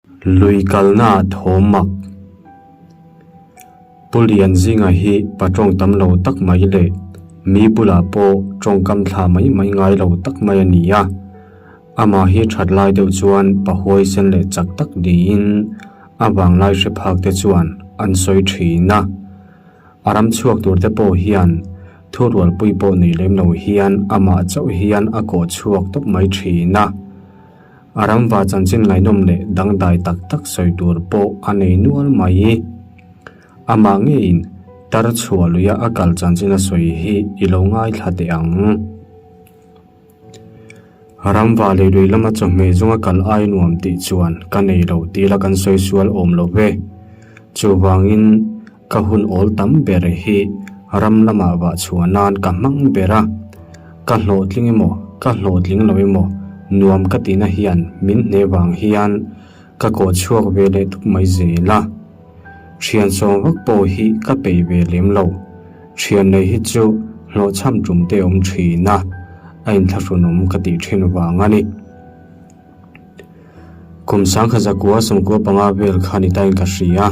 Lui kalna thawm mak. Pu Lianzinga hi pa tawng tam lo tak mai leh mi bulah pawh tawngkam thla mai mai ngai lo tak mai a ni a. Amah hi that lai deuh chuan pa huaisen leh chak tak niin a vanglai hre phak te chuan an sawi thin a. A ram chhuak tur te pawh hian thurualpui pawh nei lem lo hian amah chauh hian a kawh chhuak tawp mai thin a. A ramva chanchin ngaihnawm leh dangdai tak tak sawi tur pawh a nei nual mai. Amah ngeiin tar chhuah luia a kal chanchin a sawi hi i lo ngaithla teh ang. Ramva leh lui lama chawhmeh zawnga kal ai nuam tih chuan ka nei lo tih la kan sawi sual awm lo ve. Chuvangin ka hun awl tam ber hi ram lamah vah chhuah nan ka hmang ber a. Ka hlawhtling emaw ka hlawhtling lo emaw nuam ka tihna hian min hne vang hian ka kawh chhuak ve leh tuk mai zel a. Thian sawm vak pawh hi ka peih ve lem lo. Thian nei hi chu hlawhchham tum te awm thin a, a inthlahrunawm ka tih thin vang a ni. Kum sangkhat zakua sawmkua panga vel kha ni tain ka hria.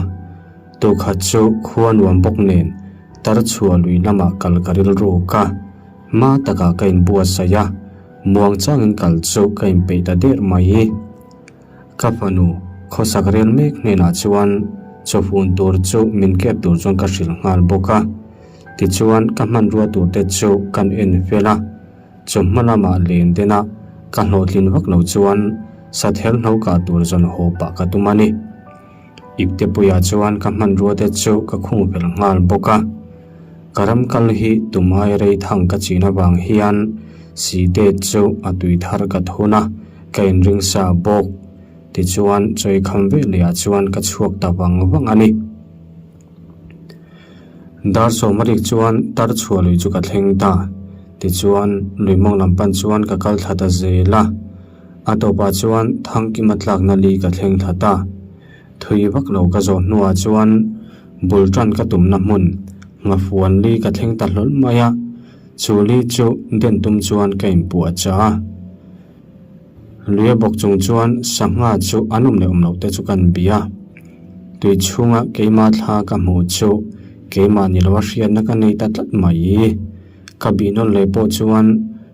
Tukhat chu khua nuam bawk nen tar chhuah lui lamah kal ka rilruk a, hma takah ka inbuatsaih a, muang changin kal chu ka inpeih ta der mai. Ka fanu khawsak rel mek hnenah chuan chawhun tur chu min kep tur chuan ka hrilh nghal bawk a. Tichuan ka hmanrua tur te chu kan en fel a, chawhma lamah len den a ka hlawhtlin vak lo chuan sather hno kah tur zawn haw pah ka tum a ni. Iptepuiah chuan ka hmanrua te chu ka khung fel nghal bawk a. Ka ram kal hi tumai rei thang ka chin avang hian site chu a tui thar ka thun a. Ka inring sa bawk. Tichuan, chawikham vek lehah chuan ka chhuak ta vang vang a ni. Dar sawma rik chuan tar chhuah lui chu ka thleng ta. Tichuan, lui mawng lam pan chuan ka kal thla ta zel a. A tawpah chuan Thangkima tlakna li ka thleng thla ta. Thui vak lo ka zawh hnuah chuan bul tan ka tumna hmun Nghafuan li ka thleng ta hlawl mai a. Chu li chu den tum chuan ka inpuah chah a. Luia bawk chung chuan sangha chu an awm leh awm loh te chu kan bia. Tui chhunga keimah thla ka hmuh chu keimah ni loa hriatna ka nei ta tlat mai. Ka bih nawn leh pawh chuan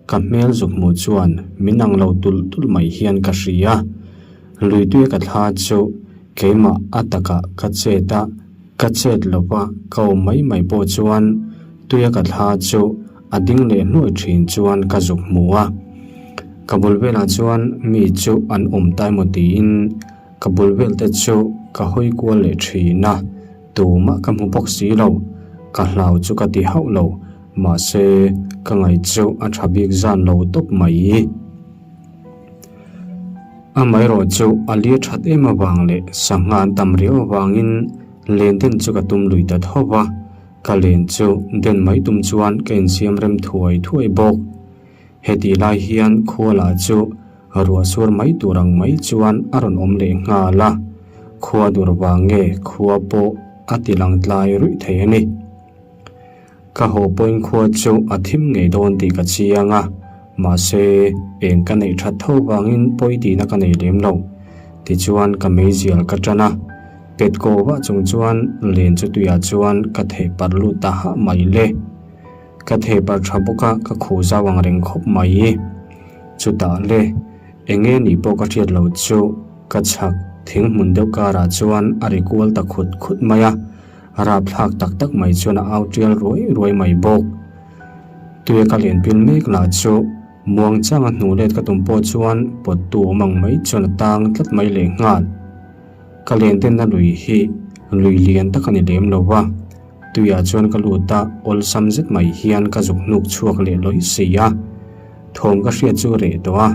ka hmel zuk hmuh chuan min ang lo tulh tulh mai hian ka hria. Lui tuia ka thla chu keimah a takah ka chet a, ka chet lova ka awm mai mai pawh chuan tuia ka thla chu A ding leh hnuai thin chuan ka zuk hmu a, ka bul velah chuan mi chu an awm ta emaw tiin ka bul vel te chu ka hawi kual leh thin a, tumah ka hmu bawk si lo, ka hlau chu ka ti hauh lo, mahse ka ngaih chu a tha bik zan lo tawp mai. Amaherawh chu a lia that em avang leh sangha an tam riau avangin len den chu ka tum lui ta tho va. Ka len chu den mai tum chuan ka insiam rem thuai thuai bawk. Hetih lai hian khua lah chu ruah sur mai tur ang mai chuan a rawn awm leh nghal a, khua dur vang nge khua pawh a ti lang tlai ruih thei a ni. Ka haw pawhin khua chu a thim ngei dawn tih ka chiang a, mahse eng ka neih that tho vangin pawi tihna ka nei lem lo. Tichuan ka meizial ka tan a. Pet kaw vah chung chuan len chu tuiah chuan ka theh parh lut ta hah mai le. Ka theh parh tha bawk a, ka khuh zau ang reng khawp mai. Chutah le, eng nge nih pawh ka hriat loh chu ka chhak thing hmun deuh karah chuan a ri kual ta khut khut mai a, rapthlak tak tak mai chuan a au tial ruai ruai mai bawk. Tuia ka len pil mek lah chu muang changa hnuh let ka tum pawh chuan pawttu awm ang mai chuan a tang tlat mai lehnghal. Ka len tenna lui hi lui lian tak a ni lem lo va, tuiah chuan ka lut a, awlsam zet mai hian ka zuk hnuk chhuak leh lawih si a. Thawm ka hriat chu reh tawh a,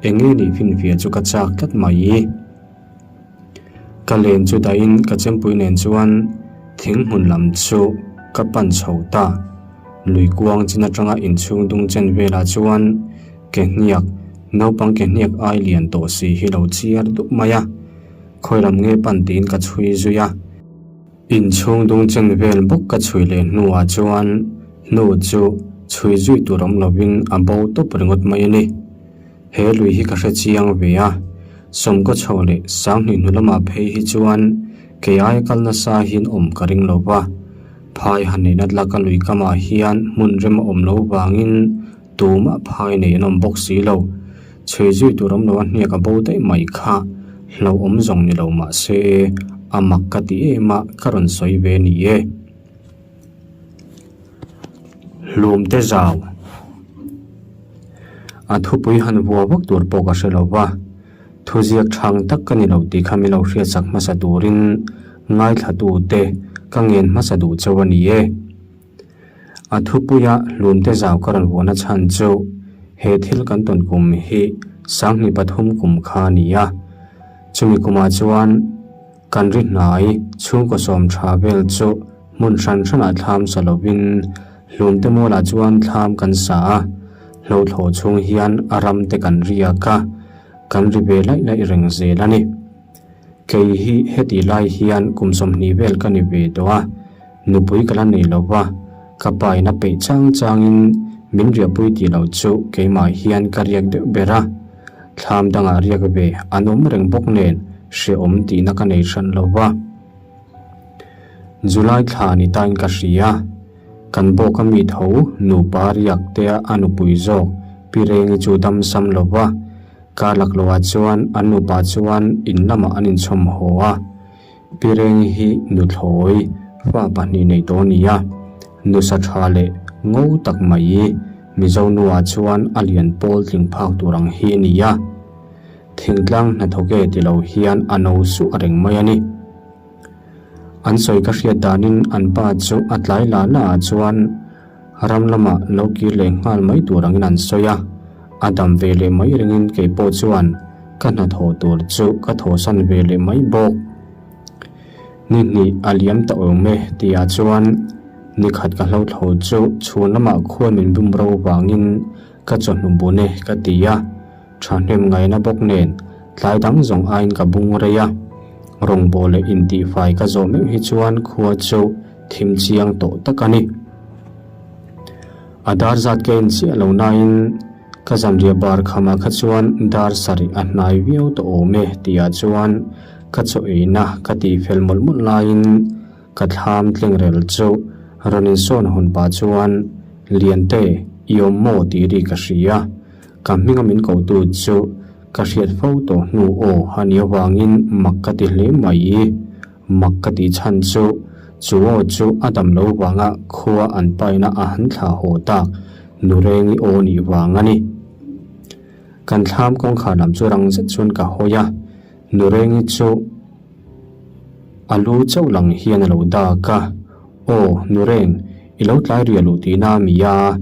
eng nge nih finfiah chu ka chak tlat mai. Ka len chu dahin ka chempui nen chuan thing hmun lam chu ka pan chho ta. Lui kuang chin atanga inchhung dung chen velah chuan Ke hniak, naupang ke hniak ai lian tawh si hi lo chiar dup mai a, khawi lam nge pan tiin ka chhui zui a. Inchhung dung chen vel bawk ka chhui leh hnuah chuan hnu chu chhui zui tur awm lovin a bo tawp ringawt mai a ni. He lui hi ka hre chiang ve a. Sawmkaw chho leh Sanghnih hnu lamah phei hi chuan kei aia kal nasa hian awm ka ring lo va. Phai han neihna tlaka lui kamah hian hmun rem a awm lo vangin tumah phai nei an awm bawk si lo. Chhui zui tur awm lo a hniak a bo daih mai kha hlauhawm zawng ni lo mah se a mak ka ti em a ka rawn sawi ve ni e. Hlumte zau. A thupui han vua vak tur pawh ka hre lo va, thuziak thang tak ka ni lo tih kha min lo hriatsak hmasa turin ngaithlatute ka ngen hmasa duh chauh a ni e. A thupuia hlumte zau ka rawn vuahna chhan chu he thil kan tawn kum hi 2003 kum kha a ni a, chumi kumah chuan Kan ri hnai chhungkaw sawm tha vel chu hmun hran hranah thlam sa lovin hlumte mualah chuan thlam kan sa a, hlothlawh chhung hian a ram te kan riak a, kan ri ve laih laih reng zel a ni. Kei hi heti lai hian kum 20 vel ka ni ve tawh a, nupui ka la nei lo va, ka pa in a peih chang changin min riahpui tih loh chu keimah hian ka riak deuh ber a. Thlam dangah riak ve an awm reng bawk nen hrehawm tihna ka nei hran lo va. July thla ni tain ka hria. Kan bawka mi tho nupa riak tea a nupui zawk Pi Rengi chu dam sam lo va. Kar lakloah chuan an nupa chuan in lamah an inchhawm haw a. Pi Rengi hi nuthlawi fa pahnih nei tawh a ni a, nusa tha leh ngo tak mai Mizo nuah chuan a lian pawl tling phak tur ang hi a ni a, thingtlang hnathawk e ti lo hian a no suh a reng mai a ni. An sawi ka hriat danin an pa chu a tlai lah lah ah chuan ram lamah lo kir leh nghal mai tur angin an sawi a, a dam ve leh mai ringin kei pawh chuan ka hnathawh tur chu ka thawhsan ve leh mai bawk. Ni hnih a liam ta awm e tihah chuan ni khat ka hlauthlo chu chhun lamah khuan min bum ro vangin ka chawhnu bun e ka ti a, thahnem ngaihna bawk nen tlai dang zawng aiin ka bung rei a, rawngbâwl leh intihfai ka zawh meuh hi chuan khua chu thim chiang tawh tak a ni. A dar zat ka en chiah lo nain ka zanriah bar khamah kha chuan dar sarih a hnai viau tawh awm e tihah chuan Ka chaw eina ka tih fel mawlh mawlh laiin ka thlam tlengrel chu rawn insawn hawn pah chuan Liante, i awm maw tih ri ka hria. Ka hminga min kohtu chu ka hriat fo tawh hnu aw a nih avangin mak ka ti hle mai. Mak ka tih chhan chu chu aw chu a dam lo vanga khua an paina a han thlah haw tak Nurengi aw nih vang a ni. Kan thlam kawngkhar lam chu rang zet chuan ka hawi a. Nurengi chu a lu chauh lang hian a lo dak a, Aw, Nureng, i lo tlai riah luh tihna a mi a,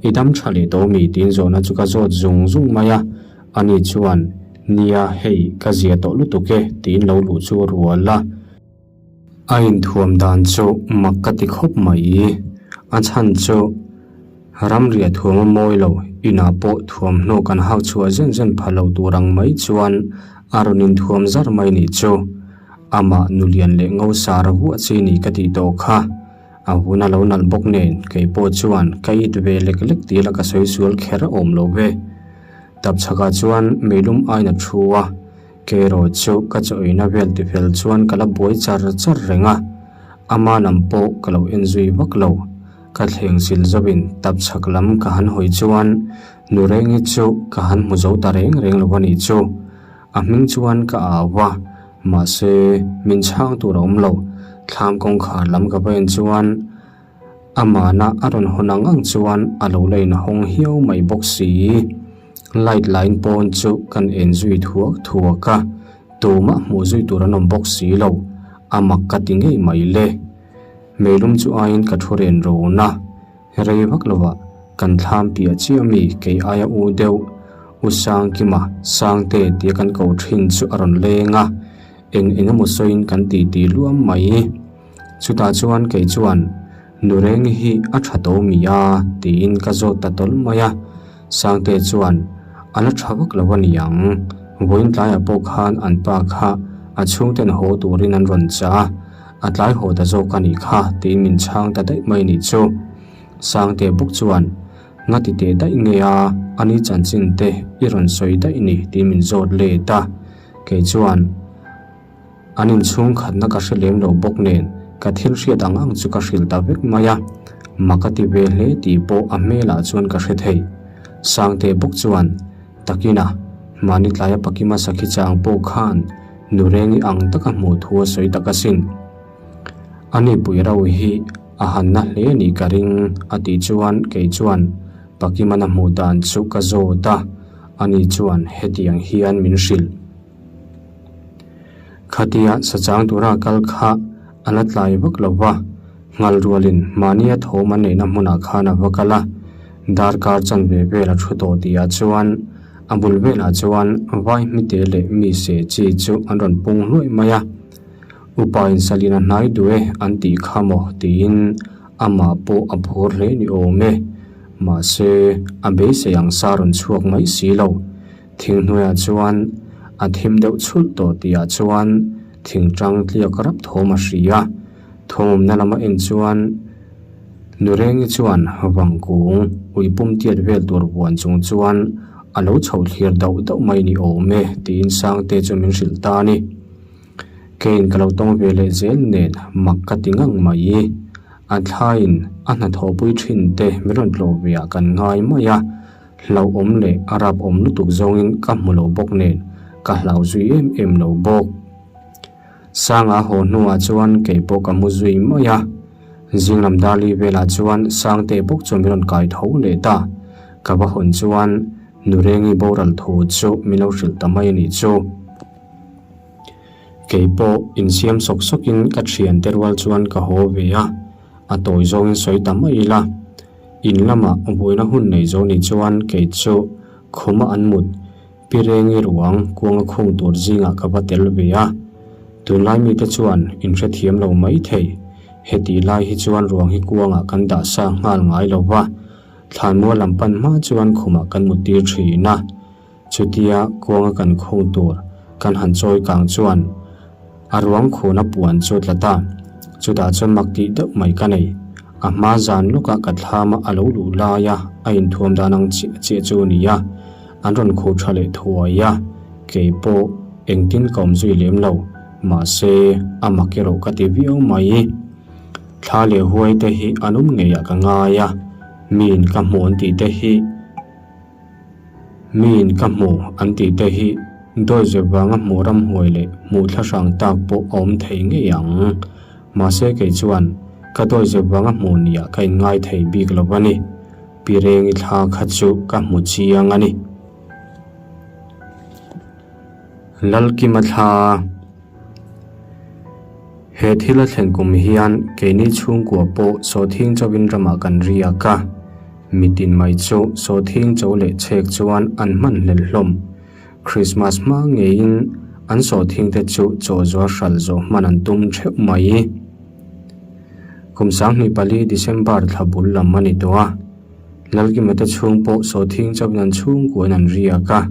i dam tha leh tawh mi tiin zawhna chu ka zawt zung zung mai a, ani chuan, Nia, hei, ka zia tawh lutuk e, tiin lo luh chu a rual a. A inthuam dan chu mak ka ti khawp mai. A chhan chu ramriah thuam a mawi lo, inah pawh thuamhnaw kan hak chhuah zen zen pha lo tur ang mai chuan a rawn inthuam zar mai nih chu. Amah nulian leh ngo sar vuah chi ni ka tih tawh kha. A hun a lo nalh bawk nen kei pawh chuan ka it ve lek lek tih la ka sawi sual kher awm lo ve. Tapchhakah chuan meilum ain a thu a. Kerawh chu ka chaw-eina vel tifel chuan ka la buai char char reng a, ama lam pawh ka lo en zui vak lo. Ka thleng sil zauhin tap chhak lam ka han hawi chuan Nurengi chu ka han hmu zo ta reng reng lo a nih chu. A hming chuan ka au a, mahse min chhang tur a awm lo. Thlam kawngkhar lam ka va en chuan Amana a rawn hawn ang ang chuan a lo la inhawng hiau mai bawk si. Light line pawn chu kan en zui thuak thuak a, tumah hmuh zui tur an awm bawk si lo, a mak ka ti ngei mai le. Meilum chu aiin ka thu ren rawn a, rei vak lovah kan thlam piah chiah mi kei aia u deuh U Sangkima, Sangte tia kan ko thin chu a rawn leng a, eng eng emaw sawiin kan titi luam mai. Chutah chuan kei chuan, Nurengi hi a tha to mi a? tiin ka zawt ta tawlh mai a. Sangte chuan, A la tha vak lo a ni ang. Vawiin tlaiah pawh khan an pa kha a chhungten haw turin an rawn chah a, a tlai haw ta zawk a nih kha, tiin min chhang ta daih mai nih chu. Sangte bawk chuan, Nga ti teh daih nge a, ani chanchin te i rawn sawi daih ni, tiin min zawt let a. Kei chuan an inchhung khatna ka hre lem lo bawk nen ka thil hriat ang ang chu ka hrilh ta vek mai a, mak a ti ve hle tih pawh a hmelah chuan ka hre thei. Sangte bawk chuan takina mahni tlaia Pakima sakhi chang pawh khan Nurengi ang taka hmuh thu a sawi tak asin. A nipui rau hi a han na hle a nih ka ring a tih chuan kei chuan Pakimana hmuh dan chu ka zawt a, ani chuan hetiang hian min hrilh. Khatia sachang tura kal kha a la tlai vak lo va, nghal rualin mahnia thawm an neihna hmunah khan a va kal a, darkar chanve vel a thu tawh tihah chuan a bul velah chuan vai hmite leh mi seh chi chu an rawn pung hluaih mai a. Upa in salin a hnai duh e an tih kha maw tiin amah pawh a phur hle ni awm e. Mahse, a beisei ang sa rawn chhuak mai si lo. Thing hnuaiah chuan a thim deuh chhulh tawh tihah chuan thing tang tliak rap thawm a hria. Thawmawmna lama en chuan Nurengi chuan vangkung ui pum tiat vel tur vuan chung chuan a lo chho thlir dauh dauh mai ni awm e tiin Sangte chu min hrilh ta a ni. Keiin ka lo tawng ve leh zel nen mak ka ti ngang mai. A thlaiin a hnathawhpui thin te min rawn tlawh ve ah kan ngai mai a, hlauhawm leh a rapawm lutuk zawngin ka hmu lo bawk nen ka hlau zui em em lo bawk. Sanga haw hnuah chuan kei pawh ka mu zui mai a, zinglam Darli velah chuan Sangte bawk chu min rawn kai tho leh ta. Ka va hawn chuan Nurengi boral thu chu min lo hrilh ta mai a nih chu. Kei pawh insiam sawk sawkin ka thiante rual chuan ka haw ve a, a tawi zawngin sawi ta mai ila. In lamah buaina hun nei zo ni chuan kei chu khuma an mut pi rengi ruang kuanga khung tur zingah ka va tel ve a. Tunlai mite chuan inhrethiam lo mai thei. Hetih lai hi chuan ruang hi kuangah kan dah sa nghal ngai lo va, thlanmual lam pan hma chuan khumah kan mut tir thin a. Chutia kuanga kan khung tur kan han chawi kang chuan a ruang khuna puan chu tla ta. Chutah chuan mak tih deuh mai ka nei. A hma zan lawkah ka thlama a lo luh laia a inthuam dan ang chiah chiah chu a ni a, an rawn khuh tha leh thuai a, kei pawh engtin ka awm zui lem lo, mahse a mak erawh ka ti viau mai. Thla leh huai te hi an awm ngeiah ka ngai a, miin ka hmu an tih te hi. Miin ka hmu an tih te hi dawizep vanga hmuh ramhuai leh hmuh thlahrang tak pawh a awm thei ngei ang. Mahse kei chuan ka dawizep vanga hmuh niah ka inngai thei bik lo a ni. Pi Rengi thla kha chu ka hmu chiang a ni. Lalkima thla. He thil a thlen kum hian keini chhungkua pawh sawhthing chauhin ramah kan riak a, mitin mai chu sawhthing cho leh chhek chuan an hman hlel hlawm. Krismas hma ngeiin an sawhthing te chu chaw zuar hral zawh hman an tum theuh mai. Kum 2004 December thla bul lam a ni tawh a, Lalkima te chhung pawh sawhthing chauhin an chhungkuain an riak a.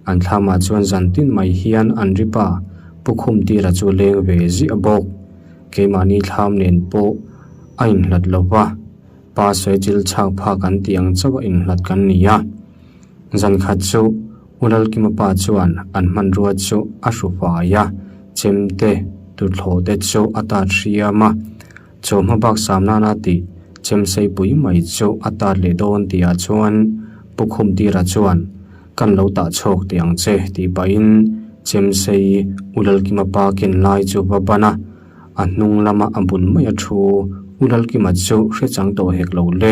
An thlamah chuan zan tin mai hian an ri pa Pu Khumtira chu leng ve ziah bawk. Keimahni thlam nen pawh a inhlat lo va, pa sawichil chhak phak an tih ang chauh a inhlat kan ni a. Zan khat chu U Lalkima pa chuan an hmanrua chu a hru fai a, chemte, tuthlawh te chu a tat hriam a. Chaw hma bak sam nana tih chemseipui mai chu a tat leh dawn tihah chuan Pu Khumtira chuan Kan lo tah chhawk teh ang che tih pahin Chemsei U Lalkima pa ken lai chu va ban a, a hnung lama a bul mai a thu U Lalkima chu hre chang tawh hek lo le.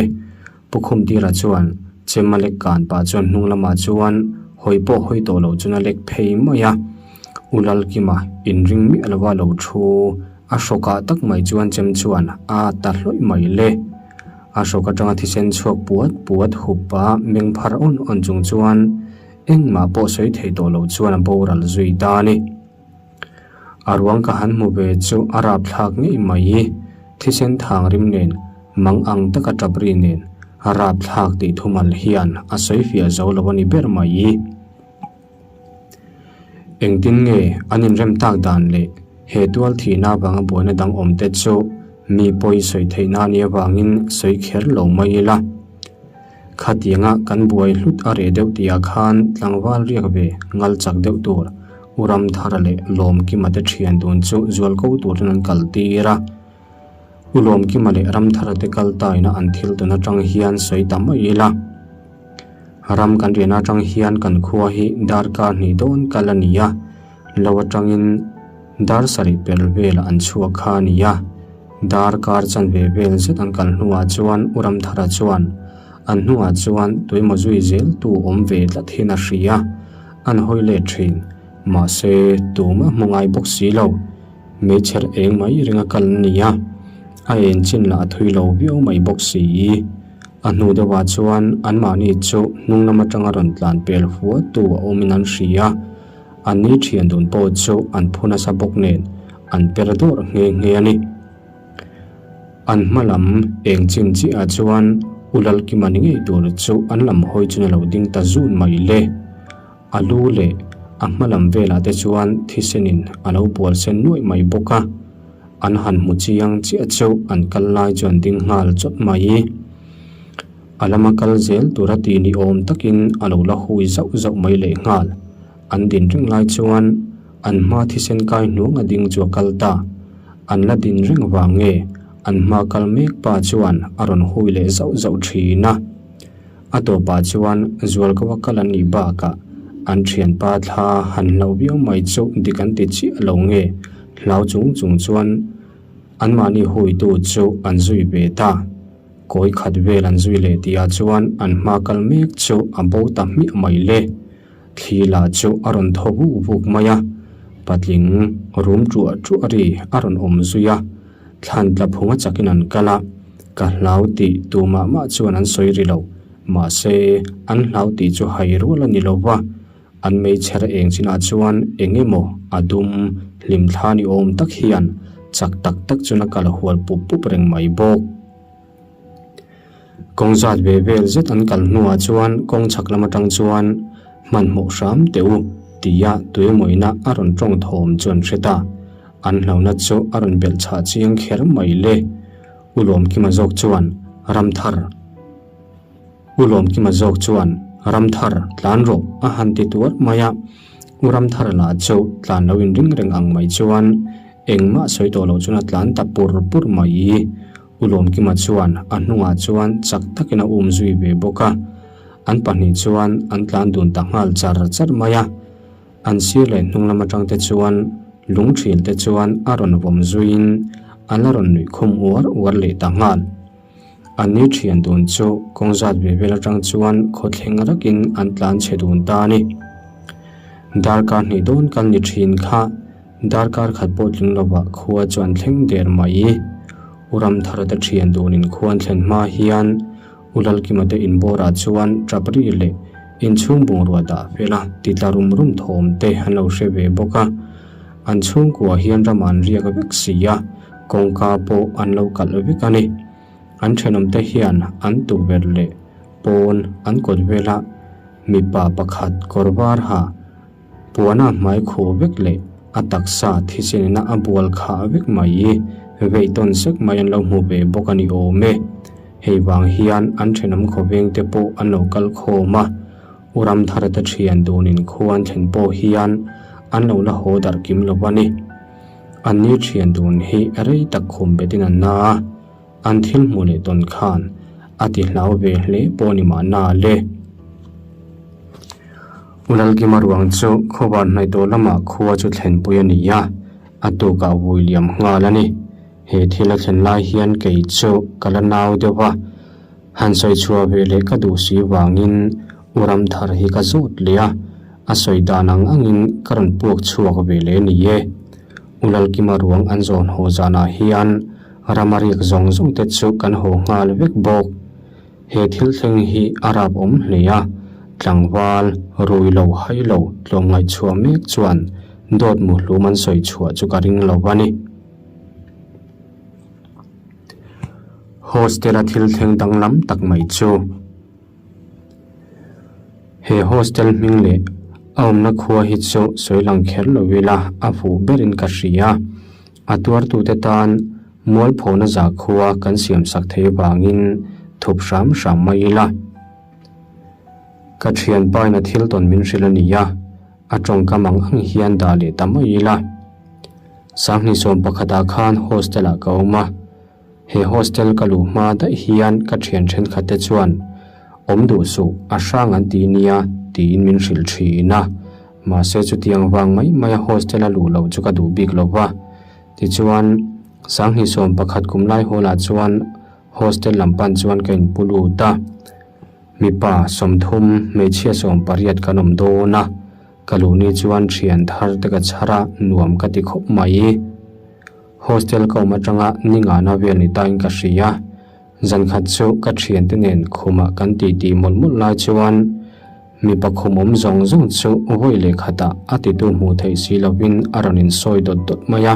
Pu Khumtira chuan chem a lek kan pah chuan hnung lamah chuan hawi pawh hawi tawh loh chuan a lek phei mai a. U Lalkima inring miah lova lo thu a hrawkah tak mai chuan chem chuan a ta hlawih mai le. A hrawk atanga thisen chhuak puat puat hup a meng phar awn awn chung chuan engmah pawh sawi thei tawh loh chuan a boral zui ta a ni. A ruang ka han hmu ve chu a rapthlak ngei mai. Thisen thang rim nen, mang ang taka tap ri nen a rapthlak tih thumal hian a sawi fiah zo lo a ni ber mai. Engtin nge an inrem tak dan leh he tual thihna avanga buaina dang awm te chu mi pawi sawi theihna a nih avangin sawi kher lo mai ila. Khatianga kan buai hlut a reh deuh tihah khan tlangval riak ve ngal chak deuh tur. U Ramthara leh Lawmkima te thian dun chu zualko turin an kal tir a. U Lawmkima leh Ramthara te kal taina an thil tawn atang hian sawi ta mai ila. Ram kan riahna atang hian kan khua hi darkar hnih dawn kal a ni a, lo atangin dar sarih pel velah an chhuak kha a ni a. Darkar chanve vel zet an kal hnuah chuan U Ramthara chuan an hnungah chuan tuimaw zui zel tu awm ve tlat hian a hria. An hawi let thin. Mahse, tumah hmu ngai bawk si lo. Meichher eng mai ringa kal an ni a, a en chin lah a thui lo viau mai bawk si. A hnu deuhah chuan anmahni chu hnung lam atanga rawn tlan pel hua tu a awmin an hria. Anni thian dun pawh chu an phu nasa bawk nen an per dawrh nghe nghe a ni. An hma lam eng chin chiahah chuan U Lalkima ni ngei tur chu an lam hawi chuan a lo ding ta zun mai le. A lu leh a hma lam velah te chuan thisenin a lo bual sen nuaih mai bawk a, an han hmu chiang chiah chu an kal lai chu an ding nghal chawt mai. A lama kal zel tura ti ni awm takin a lo la hui zauh zauh mai leh nghal. An din reng lai chuan an hma thisen kai hnuang a ding chu a kal ta. An la din reng vang nge an hma kal mek pa chuan a rawn hui leh zauh zauh thin a. A tawpah chuan Zualkawa kal an nih bakah an thianpa thla han hlauh viau mai chu dik an ti chiah lo nge hlau chung chung chuan anmahni huitu chu an zui ve ta. Kawi khat vel an zui leh tihah chuan an hma kal mek chu a bo ta hmiah mai le. Thli lah chu a rawn thaw vuk vuk mai a, patling rum ṭuah ṭuah ri a rawn awm zui a, thlan tla phunga chakin an kal a, ka hlau tih tumah mah chuan an sawi ri lo, mahse an hlau tih chu hai rual a ni lo va, an meichher eng chinah chuan eng emaw a dum hlim thla ni awm tak hian chak tak tak chuan a kal hual pup pup reng mai bawk. Kawng zat ve vel zet an kal hnuah chuan kawng chhak lam atang chuan hmanhmawh hram teh u tia tuemawina a rawn tawng thawm chu an hre ta. An hlauhna chu a rawn belh chhah chiang kher mai le. U Lawmkima zawk chuan Ramthar. U Lawmkima zawk chuan Ramthar tlan rawh a han ti tuar mai a. U Ramthar lah chu tlan lo inring reng ang mai chuan engmah sawi tawh loh chuan a tlan ta pur pur mai. U Lawmkima chuan a hnungah chuan chak takin a um zui ve bawk a, an pahnih chuan an tlan dun ta nghal char char mai a. An sir leh hnung lam atang te chuan lung ṭhil te chuan a rawn vawm zuiin a la rawn nuih khum uar uar leh ta nghal. An ni ṭhian dun chu kawng zat ve vel atang chuan khawthleng rakin an tlan chhe dun ta a ni. Darkar hnih dawn kal ni ṭhin kha Darkar khat pawh tling lovah khua chu an thleng der mai. U Ramthara te thian dunin khua an thlen hma hian U Lalkima te inbawrah chuan tap ri leh inchhung bungrua dah fel a titla rum rum thawm te an lo hre ve bawk a. An chhungkua hian ramah an riak vek si a, kawngka pawh an lo kalh vek a ni. An thenawmte hian an tukverh leh pawn an kawt vela mipa pakhat kawr var ha Puana hmai khuh vek leh a taksa thisenina a bual khah vek mai i veih tawn sek mai an lo hmu ve bawk a ni awm e. Hei vang hian an thenawm khawveng te pawh an lo kal khawm a, U Ramthara te thian dunin khua an thlen pawh hian an lo la haw darh kim lo a ni. An ni thian dun hi rei tak khum betin an na a, an thil hmuh leh tawn khan a ti hlau ve hle pawh ni mahna le. U Lalkima ruang chu khawvar hnaih tawh lamah khua chu thlenpui a ni a, a tukah vui liam nghal a ni. He thil a thlen lai hian kei chu ka la nau deuh a, han sawi chhuah ve leh ka duh si vangin U Ramthar hi ka zawt leh a, a sawi dan ang angin ka rawn puak chhuak ve leh a ni e. U Lalkima ruang an zawn haw zanah hian rama riak zawng zawng te chu kan haw nghal vek bawk. He thil thleng hi a rap awm hle a, tlangval rui lo hai lo tlawmngaih chhuah mek chuan dawt muhlum an sawi chhuah chu ka ring lo a ni. Hostel-a thil thleng danglam tak mai chu. He hostel hming leh a awmna khua hi chu sawi lang kher lo ila a fuh berin ka hria. A tuartute tan mualphona zakhua kan siam sak thei avangin thup hram hram mai ila. Ka thianpain a thil tawn min hrilh a ni a. A tawngkam ang ang hian dah leh ta mai ila. Sanghnih sawm pakhatah khan hostel ah ka awm a. He hostel ka luh hma daih hian ka thian thenkhat te chuan awm duh suh a hrang an ti nia tiin min hrilh thin a. Mahse chutiang vang mai mai a hostel a luh loh chu ka duh bik lo va. Tichuan Sanghnih 11 kum lai hawl ah chuan hostel lam pan chuan ka inpu lut a. Mipa 30, hmeichhia 18 kan awm dawn a, ka luh ni chuan thian thar te ka chhar a, nuam ka ti khawp mai. Hostel ka awm atanga ni ngahna vel ni tain ka hria. Zan khat chu ka thiante nen khumah kan titi mawlh mawlh lai chuan mipa khum awm zawng zawng chu vawi leh khatah a titu hmuh theih si lovin a rawn insawi dawt dawt mai a.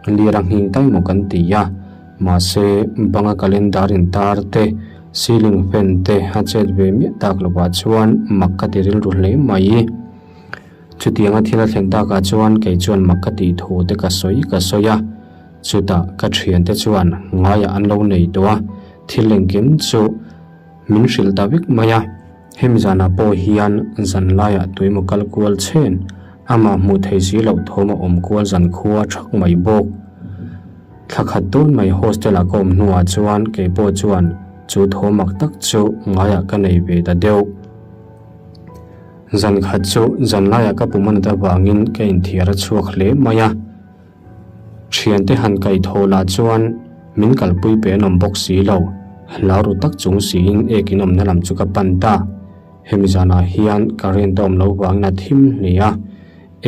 Lir a nghing tai maw kan ti a, mahse banga calendar intar te, ceiling fan te a chet ve miah tak lovah chuan mak ka ti rilru hle mai. Chutianga thil a thlen takah chuan kei chuan mak ka tih thu te ka sawi ka sawi a, chutah ka thiante chuan ngaiah an lo nei tawh a, thil engkim chu min hrilh ta vek mai a. Hemi zanah pawh hian zan laiah tuimaw kal kual chen, amah hmuh thei si loh thawm a awm kual zan khua thak mai bawk. Thla khat dawn mai hostel ah ka awm hnuah chuan kei pawh chuan chu thawm mak tak chu ngaiah ka nei ve ta deuh. Zan khat chu zan laiah ka pum a nat avangin ka inthiar a chhuak hle mai a. Thiante han kaih thaw lah chuan min kalpui pe an awm bawk si lo. Hlau ru tak chung siin ek in awmna lam chu ka pan ta. Hemi zanah hian current a awm lo vangin a thim hle a.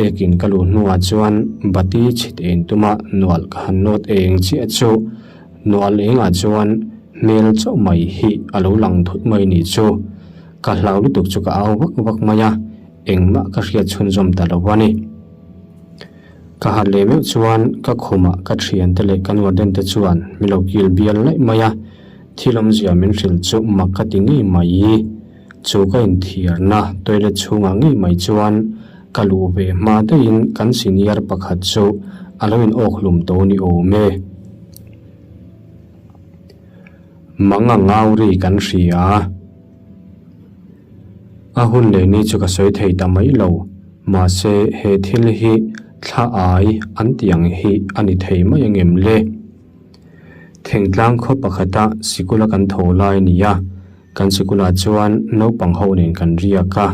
Ek in ka luh hnuah chuan bati chhit eng tuma nual ka han nawt eng chiah chu nual engah chuan hmel chauh mai hi a lo lang thut mai nih chu. Ka hlau lutuk chu ka au vak vak mai a, engmah ka hriat chhunzawm ta lo a ni. Ka harh leh meuh chuan ka khumah ka thiante leh ka nuarden te chuan min lo kil bial laih mai a, thil awmzia min hrilh chu mak ka ti ngei mai. Chu ka inthiarna toilet chhungah ngei mai chuan ka luh ve hma daihin kan senior pakhat chu a lo in awk hlum tawh ni awm e. Mang a ngau ri kan hria. A hun leh ni chu ka sawi thei ta mai lo. Mahse, he thil hi thla ai an tih ang hi a ni thei mai angem le? Thengtlang khaw pakhata sikula kan tho lai a ni a, kan sikulah chuan naupang ho nen kan riak a.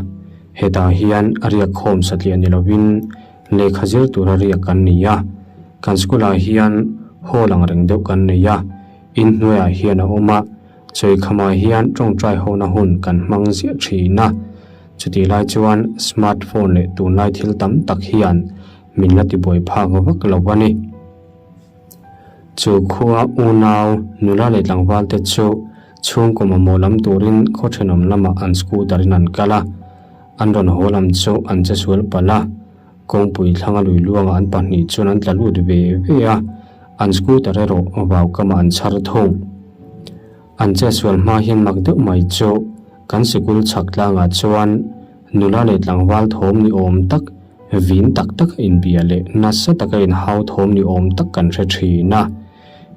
Hetah hian a riak khawm satliah ni lovin lehkha zir tura riak kan ni a. Kan sikulah hian hall ang reng deuh kan nei a, inhnuaiah hian a awm a. Chawikhamah hian tawngtai hona hun kan hmang ziah thin a, chutih lai chuan smart phone leh tunlai thil tam tak hian min la tibuai phak vak lo a ni. Chu khua unau nula leh tlangval te chu chhungkaw mamawh lam turin khaw thenawm lamah an scooter in an kal a, an rawn haw lam chu an che sual palh a. Kawngpui thlanga lui luangah an pahnih chuan an tla lut ve ve a, an scooter erawh vau kamah an chhar thung. An chetsual hma hian mak deuh mai chu kan sikul chhak tlangah chuan nula leh tlangval thawm ni awm tak, vin tak taka inbia leh nasa taka inhau thawm ni awm tak kan hre thin a.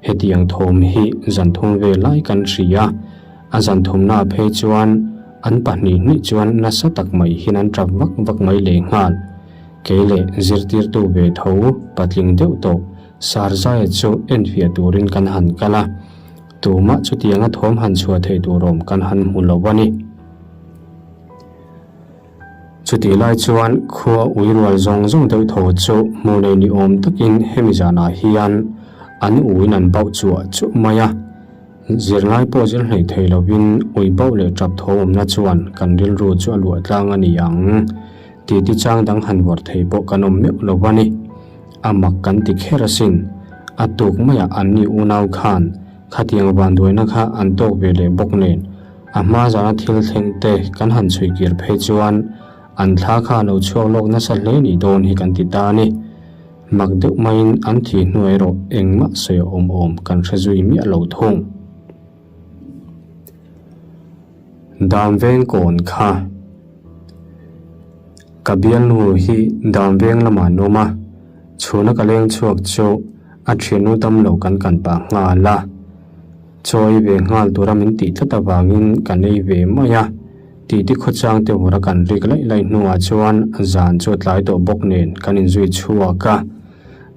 Hetiang thawm hi zan thum ve lai kan hria a, a zan thumnaah phei chuan an pahnih hnih chuan nasa tak mai hian an tap vak vak mai lehnghal. Kei leh zirtirtu ve tho patling deuh tawh Sarzaia chu enfiah turin kan han kal a, tumah chutianga thawm han chhuah theih tur awm kan han hmu lo a ni. Chutih lai chuan khua ui rual zawng zawng deuh tho chu hmuh nei ni awm takin hemi zanah hian an uiin an bauh chuah chuah mai a. Zirlai pawh zir hleih thei lovin ui bauh leh tap tho awmna chuan kan rilru chu a luah tlang a ni ang. Titi chang dang han vawrh thei pawh kan awm meuh lo a ni. A mak kan ti kher asin. A tuk maiah anni unau khan khatiang vanduaina kha an tawk ve leh bawk nen. A hma zana thil thleng te kan han chhui kir phei chuan an thla kha a lo chhuak lawk nasa hle nih dawn hi kan ti ta a ni. Mak deuh maiin an thih hnuai erawh engmah sawi a awm awm kan hre zui miah lo thung. Dam veng kawn kha ka bialnu hi dam veng lamah an awm a, chhuna ka leng chhuak chu a thiannu tam lo kan kan pah nghal a. Chawi ve nghal tura min tih tlat avangin kan ei ve mai a. Titi khawchang te vawra kan rik laih laih hnuah chuan zan chu a tlai tawh bawk nen kan inzui chhuak a.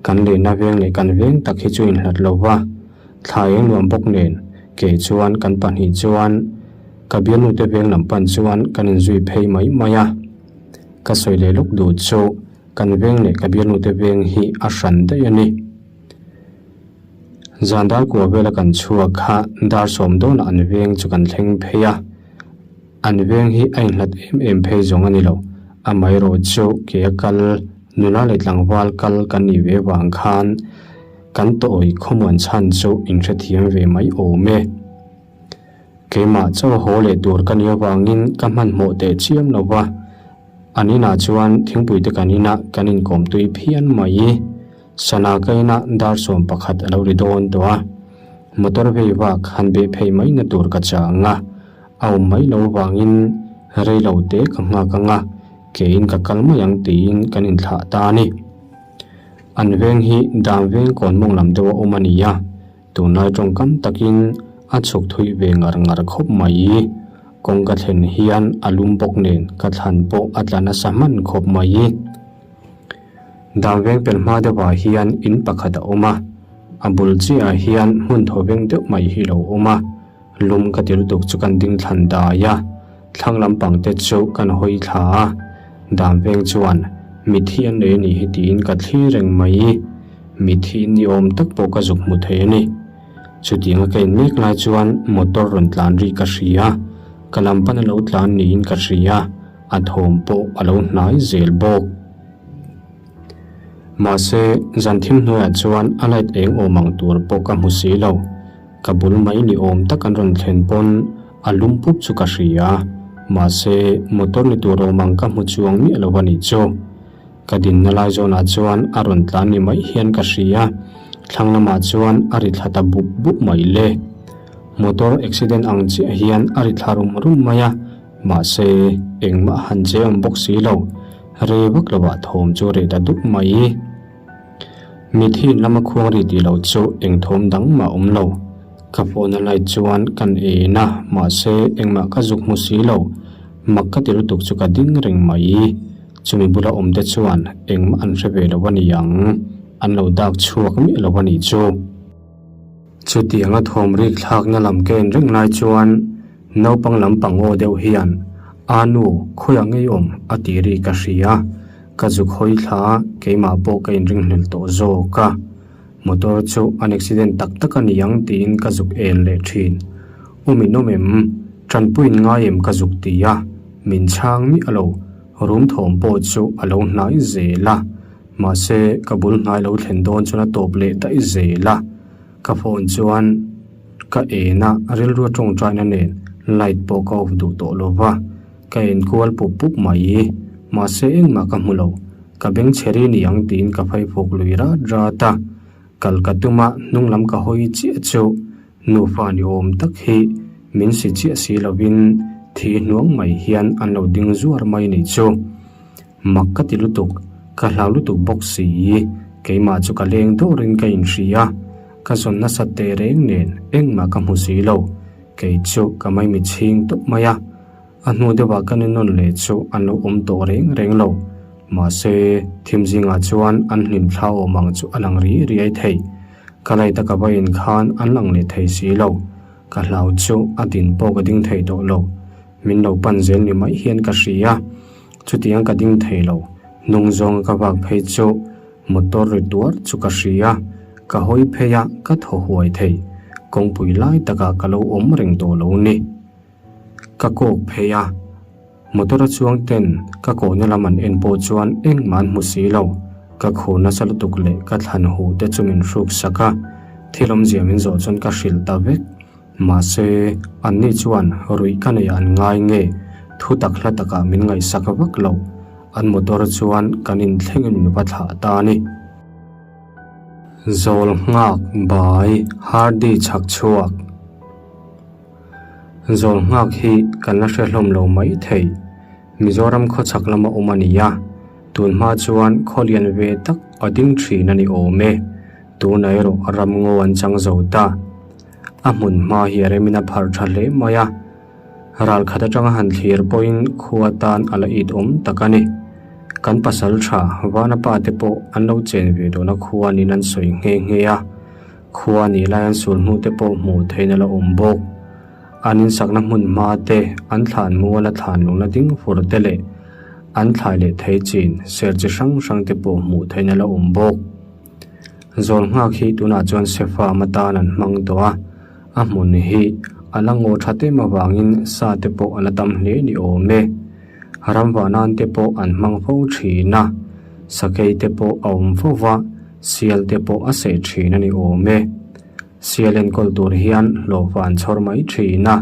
Kan lehna veng leh kan veng tak hi chu inhlat lo va, thla eng nuam bawk nen ke chuan kan pahnih chuan ka bialnu te veng lam pan chuan kan inzui phei mai mai a. Ka sawi leh lawk duh chu kan veng leh ka bialnu te veng hi a hran daih a ni. Zan dar kua vela kan chhuak kha dar sawm dawnah an veng chu kan thleng phei a. An veng hi a inhlat em em phei zawng a ni lo. Amaherawh chu ke a kal, nula leh tlangval kal kan nih ve vang khan kan tawih khawmuan chhan chu inhrethiam ve mai awm e. Keimah chaw haw leh tur ka nih avangin ka hmanhmawh teh chiam lo va, an inah chuan thingpui te kan inah kan inkawm tui phian mai. Sana ka inah dar 11 a lo ri dawn tawh a, motor vei vak han beh phei mai na tur ka chang a, a awm mai lo vangin rei lo te ka nghak ang a, keiin ka kal mai ang tiin kan inthlah ta a ni. An veng hi dam veng kawn mawng lam deuh a awm a ni a. Tunlai tawngkam takin a chhuk thui ve ngar ngar khawp mai. Kawng ka thlen hian a lum bawk nen ka thlan pawh a tla nasa hman khawp mai. Dan veng pel hma deuhah hian in pakhat a awm a, a bul chiahah hian hmun thaw veng deuh mai hi lo awm a, lum ka ti lutuk chu kan ding thlan dai a, thlang lampang te chu kan hawi thla a, dan veng chuan mithi an nei a nih hi tiin ka thlir reng mai. Mithi ni awm tak pawh ka zuk hmu thei a ni. Chutianga ka in mek lai chuan motor rawn tlan rih ka hria, ka lam pan a lo tlan niin ka hria, a thawm pawh a lo hnai zel bawk. Mahse, zan thim hnuaiah chuan a light eng awm ang tur pawh ka hmu si lo. Ka bul mai ni awm tak an rawn thlen pawn a lum pup chu ka hria, mahse motor ni tur awm ang ka hmu chuang miah lo a nih chu. Ka dinna lai zawnah chuan a rawn tlan ni mai hian ka hria, thlang lamah chuan a ri thla ta bup bup mai le. Motor accident ang chiah hian a ri thla rum rum mai a, mahse engmah han che awm bawk si lo, rei vak lovah thawm chu reh ta dup mai. Mithiin lama khuang ri tih loh chu eng thawm dang mah awm lo. Ka phone a light chuan kan en a, mahse engmah ka zuk hmu si lo, mak ka ti lutuk chu ka ding reng mai. Chumi bula awmte chuan engmah an hre ve lo a ni ang, an lo dak chhuak miah lo a nih chu. Chutianga thawm rik thlakna lam ka en reng lai chuan naupang lampang aw deuh hian, A nu, khawiah ngei awm? a ti ri ka hria. Ka zuk hawi thla a, keimah pawh ka inringhlel tawh zawk a. Motor chu an accident tak tak a ni ang tiin ka zuk en leh thin. U min awm em? Tanpuiin ngai em ka zuk ti a, min chhang miah lo. Rum thawm pawh chu a lo hnai zel a, mahse ka bul hnai lo thlen dawn chuan a tawp leh daih zel a. Ka phone chuan ka en a, rilru a tawngtaina nen light pawh ka off duh tawh lo va, ka enkual pup pup mai. Mahse engmah ka hmu lo, ka beng chhe ri ni ang tiin ka phei fuk lui rat rat a. Kal ka tum a, hnung lam ka hawi chiah chu Nufa ni awm tak hi min si chiah si lovin thi hnuang mai hian an lo ding zuar mai nih chu. Mak ka ti lutuk, ka hlau lutuk bawk si, keimah chu ka leng dawrin ka inhria, ka zawn nasat teh reng nen engmah ka hmu si lo, kei chu ka maimi chhing tawp mai a. A hnu deuhah ka ni nawn leh chu an lo awm tawh reng reng lo. Mahse, thim zingah chuan an hlim thla awm ang chu a lang ri riai thei. Ka light a ka va in khan an lang leh thei si lo. Ka hlau chu a din pawh ka ding thei tawh lo. Min lo pan zel ni mai hian ka hria. Chutiang ka ding thei lo. Hnung zawnga ka vak phei chu motor ri tuar chu ka hria. Ka hawi phei a, ka thaw huai thei. Kawngpui lai takah ka lo awm reng tawh lo ni. Ka kawk phei a, motor a chuang ten ka kawhna lam an en pawh chuan engmah an hmu si lo. Ka khur nasa lutuk leh ka thlan huh te chu min hruk sak a, thil awmzia min zawh chuan ka hrilh ta vek. Mahse, anni chuan ruih ka neih an ngai nge thu tak hla takah min ngaihsak vak lo. An motor chuan kan inthlengin min va thlah ta a ni. Zawl nghak bai Hardy chhak chhuak. Zawl nghak hi kan la hre hlawm lo mai thei. Mizoram khawchhak lama awm a ni a, tun hma chuan khaw lian ve tak a ding thin a ni awm e. Tunah erawh ram ngaw an chang zo ta. A hmun hma hi a remin a pharh tha hle mai a. Ral khat atanga han thlir pawhin khua tan a la it awm tak a ni. Kan pasal tha Vana pa te pawh an lo chen ve tawhna khua niin an sawi nghe nghe a, khua nih lai an sul hnu te pawh hmuh theihna la awm bawk. An insakna hmun hma te, an thlan muala thlan lungna ding fur te leh an thlai leh thei chin ser chi hrang hrang te pawh hmuh theihna la awm bawk. Zawl nghak hi tunah chuan Sefa-am atan an hmang tawh a, a hmun hi a la ngaw tha tem avangin sa te pawh a la tam hle ni awm e. Ramva nan te pawh an hmang fo thin a, sakei te pawh a awm fo va, sial te pawh a seh thin a ni awm e. Sial enkawl tur hian hlawhfa an chhawr mai thin a,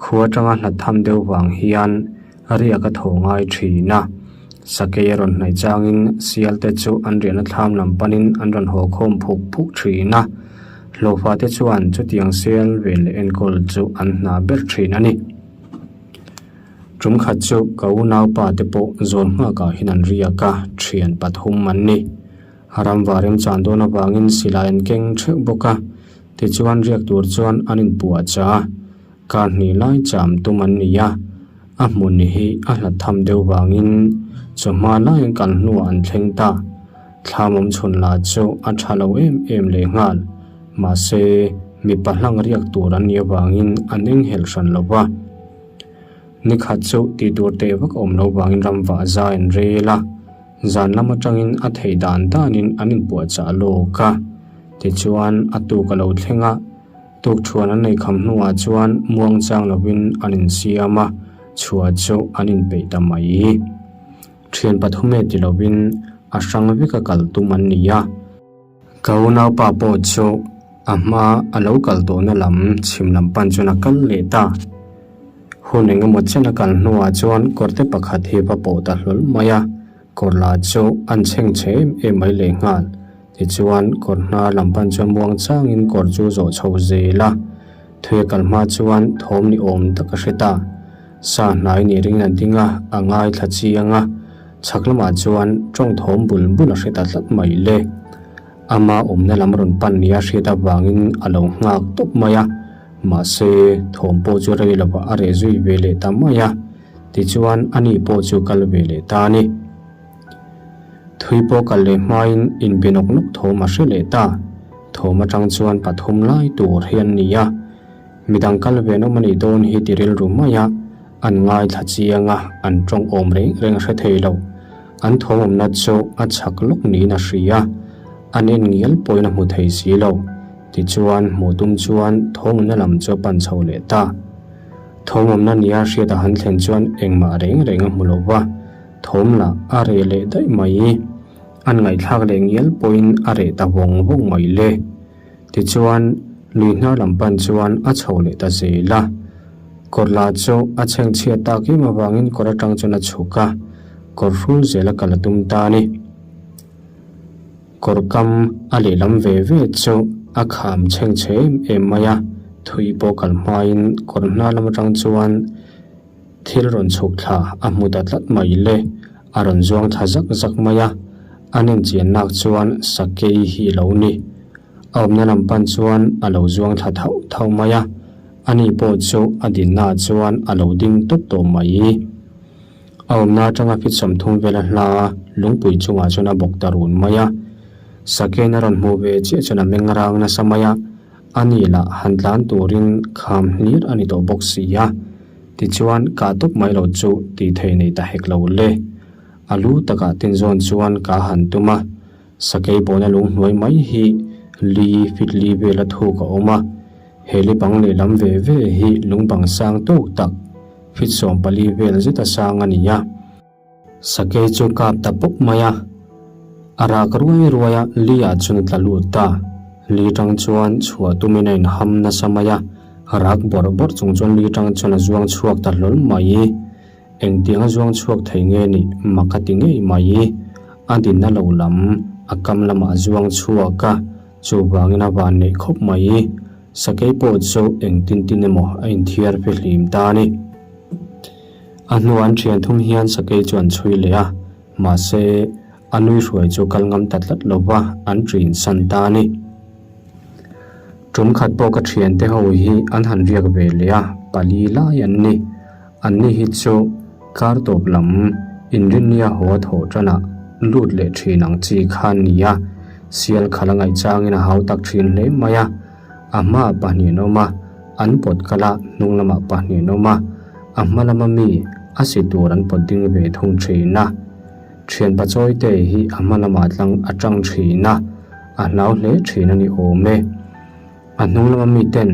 khua atanga hlat tham deuh vang hian riak a tho ngai thin a. Sakei a rawn hnaih changin sial te chu an riahna thlam lam panin an rawn haw khawm phuk phuk thin a, hlawhfa te chuan chutiang sial vel leh enkawl chu an hna ber thin a ni. Tum khat chu ka unaupa te pawh zawl nghakah hian an riak a, thian pathum an ni. Ramva remchan dawn avangin silai an keng theuh bawk a, tichuan riak tur chuan an inpuah chah a, kar hnih lai cham tum an ni a, a hmun hi a hlat tham deuh vangin chawhma lai an kal hnuah an thleng ta. Thlam awm chhun lah chu a tha lo em em leh nghal, mahse mipa hlang riak tur an nih avangin an enghelh hran lo va. Nikhat chu tih tur teh vak awm lo vangin ramvah zai an rel a. Zan lam atangin a theih dan danin an inpuahchah lawk a, tichuan a tuk a lo thleng a, tukthuan an nei kham hnuah chuan muang chang lovin an insiam a, chhuah chu an inpeih ta mai. Thian pathume ti lovin a hrang veka kal tum an ni a. Ka unaupa pawh chu a hma a lo kal tawhna lam chhim lam pan chuan a kal leh ta. Hun eng emaw chen a kal hnuah chuan kawrte pakhat hi va pawh ta hlawl mai a, kawr lah chu an chheng chhe em em mai leh nghal. Tichuan kawr hnar lam pan chuan muang changin kawr chu zawh chho zel a, thui a kal hma chuan thawm ni awm tak a hre ta. Sa hnai ni ringin a ding a, a ngaithla chiang a. Chhak lamah chuan tawng thawm bul bul a hre ta tlat mai le. Ama awmna lam rawn pan nia hriat avangin a lo nghak tawp mai a, mahse thawm pawh chu rei lovah a reh zui ve leh ta mai a, tichuan ani pawh chu kal ve leh ta a ni. Thui pawh kal leh hmain inbe nawk nawk thawm a hre leh ta. Thawm atang chuan pathum lai tur hi an ni a. Midang kal ve nawm a nih dawn hi ti rilru mai a, an ngaithla chiang a, an tawng awm reng reng a hre thei lo. An thawm awmna chu a chhak lawk niin a hria, an en ngial pawhin a hmu thei si lo. Tichuan, hmuh tum chuan thawm awmna lam chu a pan chho leh ta. Thawm awmna nia hriat a han thlen chuan engmah reng reng a hmu lo va, thawm lah a reh leh daih mai. An ngaihthlak leh ngial pawhin a reh ta vawng vawng mai le. Tichuan, lui hnar lam pan chuan a chho leh ta zel a. Kawr lah chu a chheng chhiat tak em avangin kawr atang chuan a chhuk a, kawr hrul zel a kal a tum ta a ni. Kawr kam a lehlam ve ve chu a kham chheng chhe em em mai a, thui pawh kal hmain kawr hnar lam atang chuan Thil rawn chhuk thla a hmu ta tlat mai le, a rawn zuang thla zak zak mai a, a nen chian nak chuan sakei hi lo ni. A awmna lam pan chuan a lo zuang thla thauh thauh mai a, ani pawh chu a dinna ah chuan a lo ding tawp tawh mai. A awmna atanga fit 30 vela hla lungpui chungah chuan a bawk ta run mai a, sakeiin a rawn hmuh ve chiah chuan a meng rang nasa mai a, ani lah han tlan turin kham hlir a ni tawh bawk si a. Tichuan, kah tawp mai lo chu tih thei nei ta hek lo le. A lu takah tinzawn chuan ka han tum a, sakei bawhna lung hnuai mai hi li fit li vela thuk a awm a, he li bang lehlam ve ve hi lung bang sang tawk tak fit 14 vel zeta sang a ni a. Sakei chu kap ta pawp mai a, a rak ruai ruai a, li ah chuan a tla lut ta. Li tang chuan chhuah tumin a inham nasa mai a, rak bawrh bawrh chung chuan li tang chuan a zuang chhuak ta hlawl mai. Engtiang a zuang chhuak thei nge nih mak a ti ngei mai. A dinna lo lam a kam lamah a zuang chhuak a, chuvangin a van neih khawp mai. Sakei pawh chu engtin tin emaw a inthiar fihlim ta a ni. A hnuah an thian thum hian sakei chu an chhui leh a, mahse a nui hruai chu kal ngam ta tlat lo va, an ṭin san ta a ni. Ṭum khat pawh ka thiante ho hi an han riak ve leh a, pali lai an ni. Anni hi chu kar tawp lam inrinnia haw a thawh tanah lut leh thin ang chi kha a ni a, sial khalh a ngaihchangin a hau tak thin hle mai a. A hmaah pahnih an awm a, an pawt kal a, hnung lamah pahnih an awm a, a hma lama mi a si tur an pawt ding ve thung thin a. Thianpa Chawite hi a hma lamah tlang a tang thin a, a hlau hle thin a ni awm e. A hnung lama miten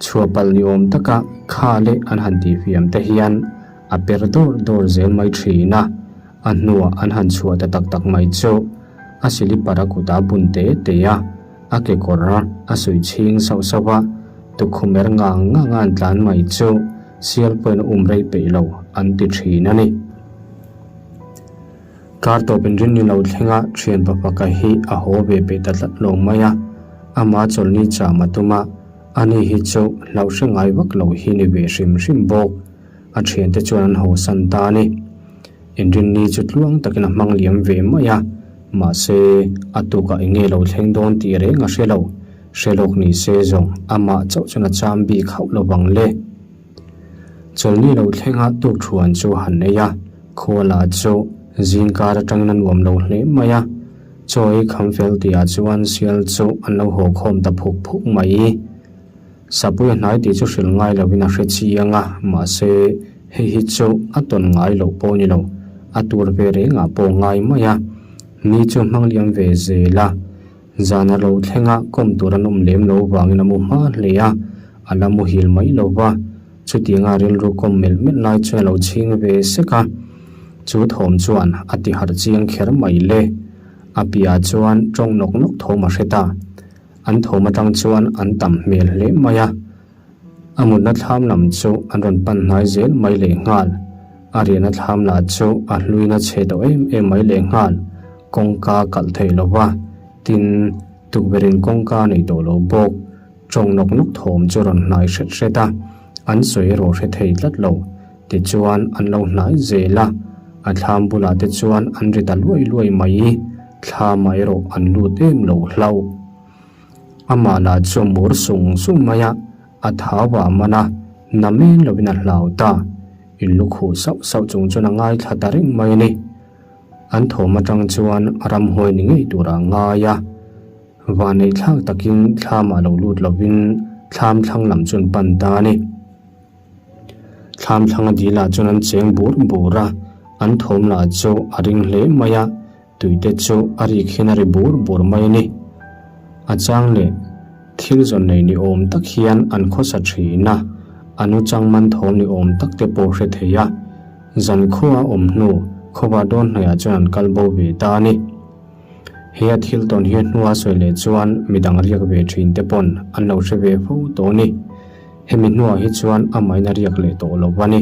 chhuah palh ni awm taka kha leh an han tihfiam te hian a per dawr dawr zel mai thin a, a hnuah an han chhuah ta tak tak mai chu a silipar a kutah a bun te te a, a kekawr a suih chhing sauh sauh a, tukkhum er ngang ngang a an tlan mai chu sial pawhin a um rei peih lo an ti thin a ni. Kar tawp inrin ni lo thlenga thian Papaka hi a haw ve peih ta tlat lo mai a, ama chawlhni cham a tum a, ani hi chu hlauh hre ngai vak lo hi ni ve hrim hrim bawk. A thiante chuan an hawsan ta a ni. Inrinni chu tluang takin a hmang liam ve mai a, mahse a tukah eng nge lo thleng dawn tih reng a hre lo. Hre lawk ni se zawng amah chauh chuan a cham bik hauh lo vang le. Chawlhni lo thlenga tuk thuan chu han ei a, Khuala chu zingkar atangin a nuam lo hle mai a, chaw ei kham fel tihah chuan sial chu an lo haw khawm ta phuk phuk mai. Sapui a hnai tih chu hrilh ngai lovin a hre chiang a, mahse hei hi chu a tawn ngai loh pawh ni lo, a tur ve rengah pawh ngai mai a, ni chu hmang liam ve zel a. Zan a lo thleng a, kawm tur an awm lem lo vangin a mu hma hle a, a la muhil mai lo va, chutianga rilru kawm melh melh lai chuan a lo chhing ve sek a, chu thawm chuan a ti harh chiang kher mai le. A piah chuan tawng nawk nawk thawm a hre ta. An thawm atang chuan an tam hmel hle mai a. A mutna thlam lam chu an rawn pan hnai zel mai leh nghal. A riahna thlam lah chu a hluina chhe tawh em em mai leh nghal. Kawngka kalh theih lo va, tin, tukverhin kawngka nei tawh lo bawk. Tawng nawk nawk thawm chu rawn hnai hret hret a, an sawi erawh hre thei tlat lo. Tichuan an lo hnai zel a, a thlam bulah te chuan an ri ta luai luai mai. Thlamah erawh an lut em lo hlauh. Amah lah chu mur sung sung mai a, a thau ah man a, na men lovin a hlau ta. In lu khuh sauh sauh chung chuan a ngaithla ta reng mai a ni. An thawm atang chuan a ramhuai ni ngei tur ah ngai a. Vanneih thlak takin thlamah lo lut lovin thlam thlang lam chu an pan ta a ni. Thlam thlanga dil ah chuan an cheng bur bur a, an thawm lah chu a ring hle mai a. Tuite chu a rik hian a ri bur bur mai a ni. A chang leh thil zawn nei ni awm tak hian an khawsa thin a, a nu chang man thawm ni awm tak te pawh hre thei a. Zan khua a awm hnu khawva dawn hnaihah chuan an kal bo ve ta a ni. He a thil tawn hi a hnua sawi leh chuan midang riak ve thin te pawn an lo hre ve fo tawh a ni. Hemi hnuah hi chuan amahin a riak leh tawh lo a ni.